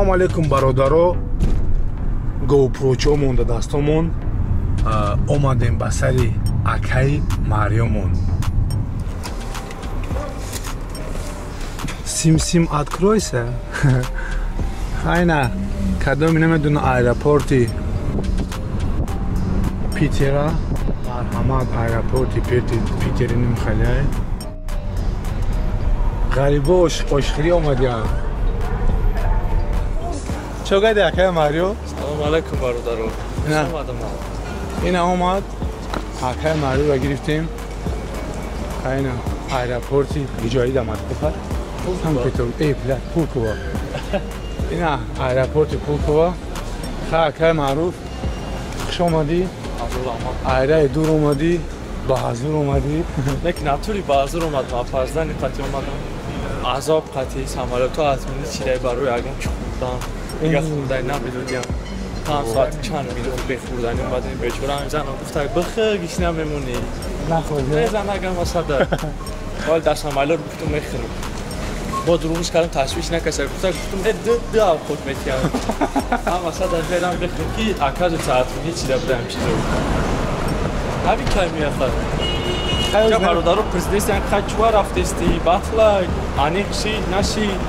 Салом алейкум бародаро, GoPro-чо монда дастомон, омадем ба сари акаи Мариёмон. Сим-сим откройся. Хайна, кадоми намедуна аэропорти Питера, марҳамат аэропорти Питери нимхаляй. Ғарибо ошхирӣ омадианд. Чо гади акаи Мариё? Салом алейкум бародаро. Ина омад, акаи Мариёро гирифтем. Хайна аэропорти иҷои дамад куфар. Пулково. Ина аэропорти Пулково. Ха акаи маъруф, хуш омадӣ. Айраи дур омадӣ, ба ҳазур омадӣ. Лек натури ба ҳазур омад, ма фарзани қатӣ омадам. Азоб қатӣ самолётҳо аз мини чидай барои ягон чӣ хӯрдан. Дига хӯрдани намедодиям. Панҷ соати чанд минут бехӯрдани омадем. Бечора ҳам занам гуфта бихӯр, гишна мемонӣ. Нахӯрдӣ? Не, занагам асада. Ҳол дар самолёт гуфтум мехӯрам. Бо дурӯғиш кардам, ташвиш накаса. Гуфта гуфтум ду авқот метиҳам. Ҳам асада берам бихӯрам ки оказывается атмини чида будам чизо. Ҳамин кай меяхад. Ча бародаро президент хачуа рафтести, батла, аниқ шид, нашид.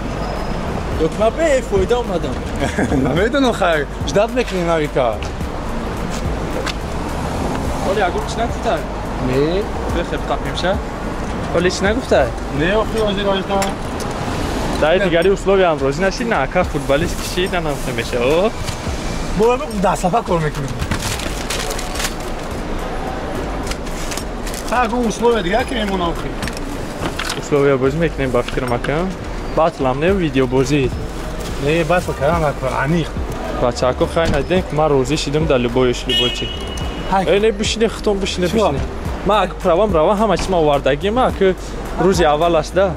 Докма бефоида омадам. Намедонам хайр, ждат мекунем навика. Оли ягон чӣ нагуфтай? Не. Бехеб қапимша. Оли чӣ нагуфтай? Не, охи озир ожда. Дар дигари условиям розӣ нашид, на ака футболист кишид, на намехемеша. Мо дастафа кор мекунем. Ха, условия дигар ки мемонам охи. Условия бозӣ мекунем ба фикрам ака. Батлам не видеобозӣ. Не, батл кардан накун, аниқ. Бачаҳако хай надидем, ки ман розӣ шидам дар любоиш любой чи. Э, не бишине, хитон бишине, бишине. Ман ак правам равам, ҳама чиз ма овардагим, ак рӯзи аввал аст да.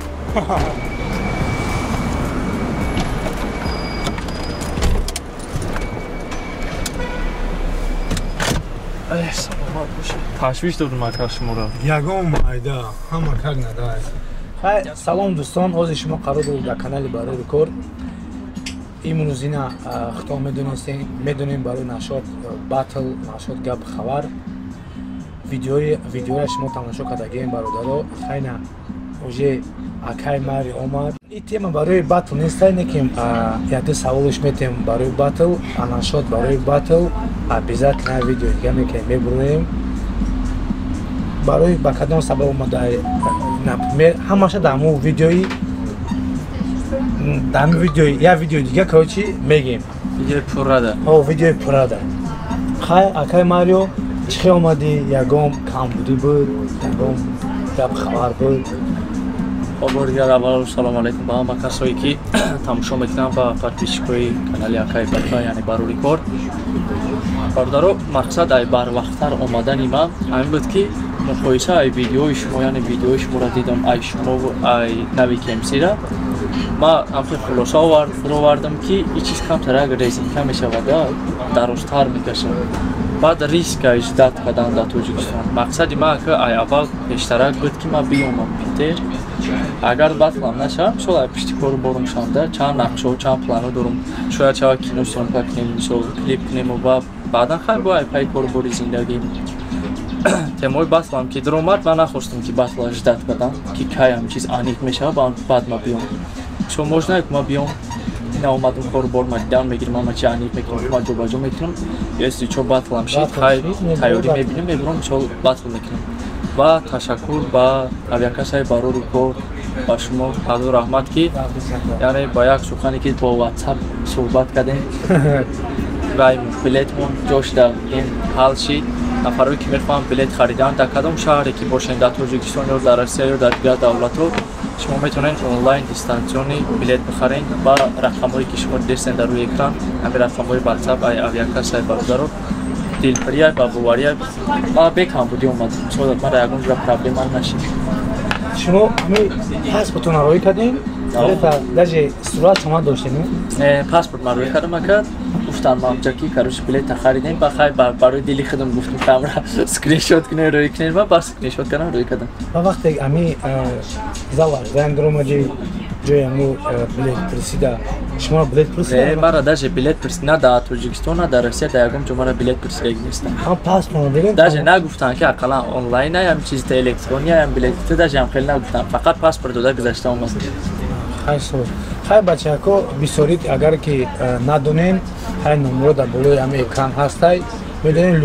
Саломат бошед. Ташвиш додум ака шуморо. Ягон майда, ҳама как надай. Хай, салом дӯстон, ҳозир шумо қарор доред дар канали Барори Кор. Имрӯз ина хито медонем барои нашот батл, нашот гап хабар. Видеоя шумо тамошо кардагием бародаро. Хайна уже акаи Мари омад. Ин тема барои батл нест, неким яде саволш метем барои батл, анашот барои батл. Обязательно видео дига мекунем, мебурем. Барои ба кадом сабаб омада, например, ҳамаша дар ҳамон видеои, дар ҳамин видеои, як видеои дига, короче, мегем. Видеои пуррада. О, видеои пуррада. Хай, акаи Марио, чӣ хел омадӣ? Ягон камбудӣ буд? Ягон гап хабар буд? Хоб, бори дигар аввал салом алейкум ба ҳама касое ки тамошо мекунанд ва подписчикои канали акаи Бака, яъне Барори Кор. Бародаро, мақсад ай барвақттар омадани ман ҳамин буд ки муқоиса ай видеои шумо, яъне видеои шуморо дидам ай шумо ай нави КМС-ра. Ман ҳамхел хулоса овардам ки ин чиз камтарак резинка мешавад, дарозтар мекашад. Баъд риск ай ждат кардан дар Тоҷикистон. Мақсади ман ки ай аввал пештарак буд ки ман биёмам Питер. Агар батлам нашавам, мисол ай пишти кору борум шавам, чанд нақшаҳо, чанд планҳо дорум. Шояд шавад кино съёмка кунем, мисол клип кунем ва баъдан хай бо ай пай кору бори зиндагӣ. Темои батлам ки даромад, ман нахостам ки батла ждат кардам, ки кай ҳам чиз аниқ мешавад, баъд ман биём. Мисол можно ки ман биём, ина омадам кору бор ма дидам мегирам, ҳама чи аниқ мекунам, ма ҷобаҷо мекунам. Если чо батлам шид, хай тайёрӣ мебинем, мебурам, мисол батл мекунам. Ва ташаккур ба авиакассаи Барори Кор, ба шумо ҳазор раҳмат ки яъне ба як сухане ки бо WhatsApp суҳбат кардем ва билетмон ҷош дар ин ҳал шид. Нафарое ки мехоҳанд билет харидан дар кадом шаҳре ки бошед, дар Тоҷикистон ё дар Россия ё дар дигар давлатҳо, шумо метавонед онлайн дистанционный билет бихаред ба рақамҳое ки шумо дидестед дар рӯи экран, ҳамин рақамҳои WhatsApp ай авиакассаи бародаро. Дилпирия ва бовария. Ман бекамбудӣ омадам, мисол ман ягон ҷо проблема нашид. Шумо ҳамин паспортонро роӣ кардем? Даже сурат шумо доштед? Не, паспорт ман роӣ кардам ака. Гуфтам мамҷаки, короче, билета харидем, ба хай барои дили худам гуфтам камера скриншот кунем, роӣ кунем, ва бас скриншот кардам, роӣ кардам. Ва вақте ҳамин зала занг омадӣ, ҷои ҳаму билет пурсида шумо билет пурсида? Мара даже билет пурсида на дар Тоҷикистон, на дар Россия, дар ягон ҷо мара билет пурсидаги нестам. Ҳам паспорт дорем? Даже нагуфтанд ки ақаллан онлайн ям чизи электрония ям билет, даже ҳам хеле нагуфтанд, фақат паспорт дода гузашта омад. Хай соз. Хай бачако, бисёрит агар ки надонен, хай номро дар болои ҳами экран ҳастай, медонем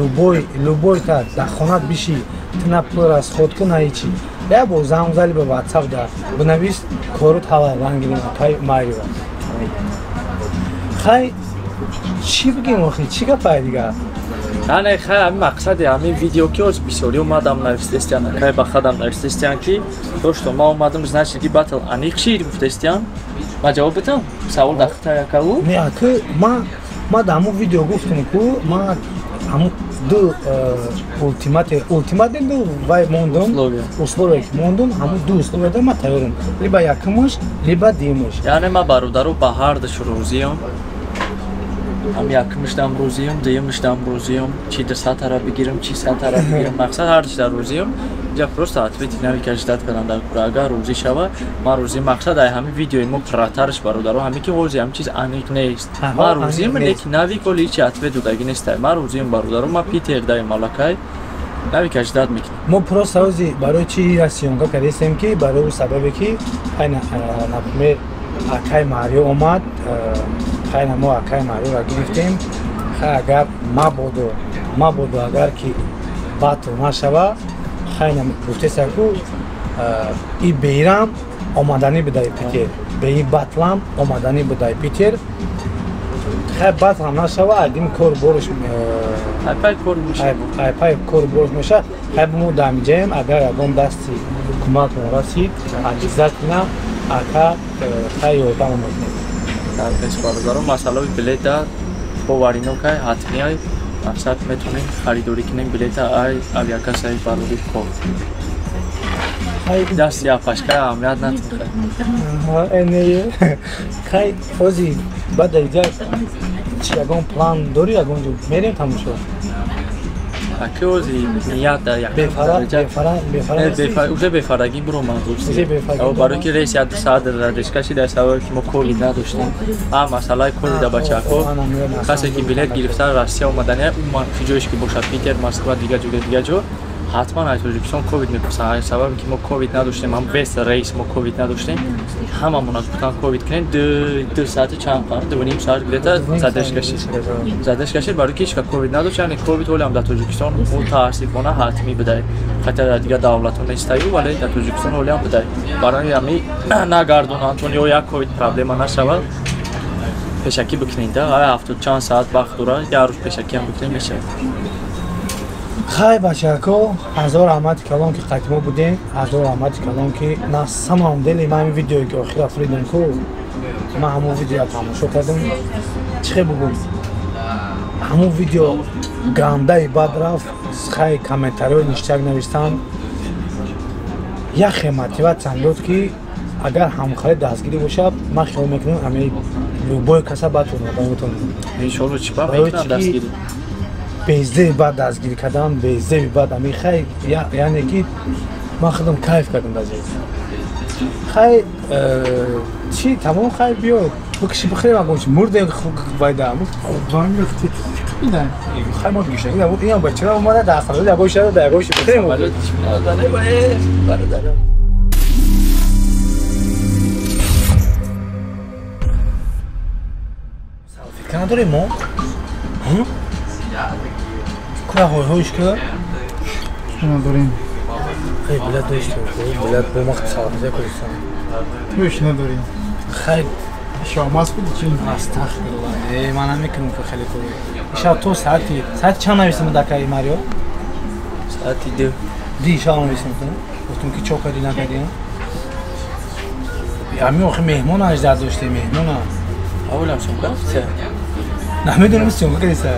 любой та дар хонат биши, ту на пул расход кун, на ҳечи. Я бо занг зали ба WhatsApp да бинавис, корут ҳава рангини акай Марио. Хай чӣ бигем охи, чӣ гапай дига? Ане хай ҳами мақсади ҳами видео ки оз бисёри омадам навистестиан, акай ба хадам навистестиан ки дошто ма омадам, значит ки батл аниқ шид гуфтестиан. Ма ҷавоб битам? Савол дар хита якаву? Не, аки ма дар ҳамун видео гуфтам ку ма ҳамун ду ултимате ду вай мондум, условие ки мондум, ҳамун ду условия ма тайёрам. Либо якумаш, либо дуюмаш. Яъне ма бародару ба ҳардуш розиям. Ҳам якумашдам розиям, дуюмашдам розиям. Чи 200 тара бигирам, чи 100 тара бигирам, мақсад ҳардушда розиям. Инҷа просто ответи нави ка ждать кардам дар кура. Агар розӣ шава, ман розӣ. Мақсад ай ҳами видеои мо пратарш бародаро, ҳами ки ҳози ҳами чиз аниқ нест. Ман розиам, лекин нави коли ҳечи ответ додагӣ нестай. Ман розиам бародаро, ман Питер даем аллакай. Нави ка ждать мекунем. Мо просто ҳози барои чи ира съёмка кардастем ки барои сабабе ки айна например акай Марио омад, хайна мо акай Мариоро гирифтем. Хай агар мабодо агар ки батл нашава, хайна гуфтеса ку и бейрам омаданӣ будаи Питер, беи батлам омаданӣ будаи Питер. Хай батлам нашава, айдим кор борш айпай кор борш меша. Хай мо дамиҷаем, агар ягон дасти кӯмакмон расид, обязательно ака хай ёрдам мекунем. Дар пеш бародаро масъалаи билета боварино кай ҳатмиай, мақсад метавонем харидорӣ кунем билета ай авиакассаи барори кор. Дасти апашкай аҳамият натихай. Хай ҳози баъд иҷа чи ягон план дорӣ, ягон ҷо мерем тамошо? Аки ҳози ният дар уже бефарагӣ биромад. Барои ки рейс як соат радешка шид, дар сабаби ки мо ковид надоштем. А масъалаи ковида бачаҳо, касе ки билет гирифта Россия омадани, умуман ки ҷоеш ки бошад, Питер, Москва, дигар ҷо, дигар ҷо, ҳатман аз Тоҷикистон ковид мепурсанд. Сабаби ки мо ковид надоштем, ҳам весь рейс мо ковид надоштем, ҳамамон аз гуфтан ковид кунем, ду соати чанд қар, 2.5 соат где-то задержка шид, барои ки ҳеч ковид надошт. Яъне ковид ҳоле ҳам дар Тоҷикистон мутаассифона ҳатмӣ будай, хотя дар дигар давлатҳо нестаю, вале дар Тоҷикистон ҳоле ҳам будай. Барои ҳами нагардонанд, чун ё як ковид проблема нашавад, пешакӣ бикунед, ҳафтод чанд соат вақт дорад, як рӯз пешакӣ ҳам бикунем мешавад. Хай бачако, ҳазор раҳмати калон ки қати мо будем, ҳазор раҳмати калон ки на самом деле ман ҳамин видеое ки охир афридем ку, ман ҳамон видеоро тамошо кардам. Чӣ хел бугум, ҳамон видео гандаи бад рафт. Хай комментариҳои ништяк навиштанд, яхе мотиватсиям дод ки агар ҳамхале дастгирӣ бошад, ман хиёл мекунам ҳамин любой каса батонад метонад. Иншолло, чӣ ба мекунам дастгирӣ. Безеби бад дастгирӣ кардан, безеби бад ами хай, яъне ки ман худам кайф кардам дар ҷой. Хай чӣ, тамом, хай биё бикши бихӯрем, агон чи мурдем вайда. Хай мо гишнагӣ набуд, инам бачара омада дар самолёт ягон шада дар ягон ши бихӯрем. Салфетка надорем мо? Кура ҳойҳоиш ки? Надорем. Хай билет доштем, билет бо махт салфетка кӯристам. Туш надорем. Хай Шомаз буди чи? Астағфируллоҳ. Э, ман намекунам ки хеле кор. Ишаб то соати чанд нависем дакаи Марио? Соати 2. Ди ишаб нависем ту? Гуфтум ки чо кардӣ накардӣ? Ами охи меҳмон аждар доштем, меҳмона. Аввалам съёмка рафтия. Намедонам съёмка кардиса.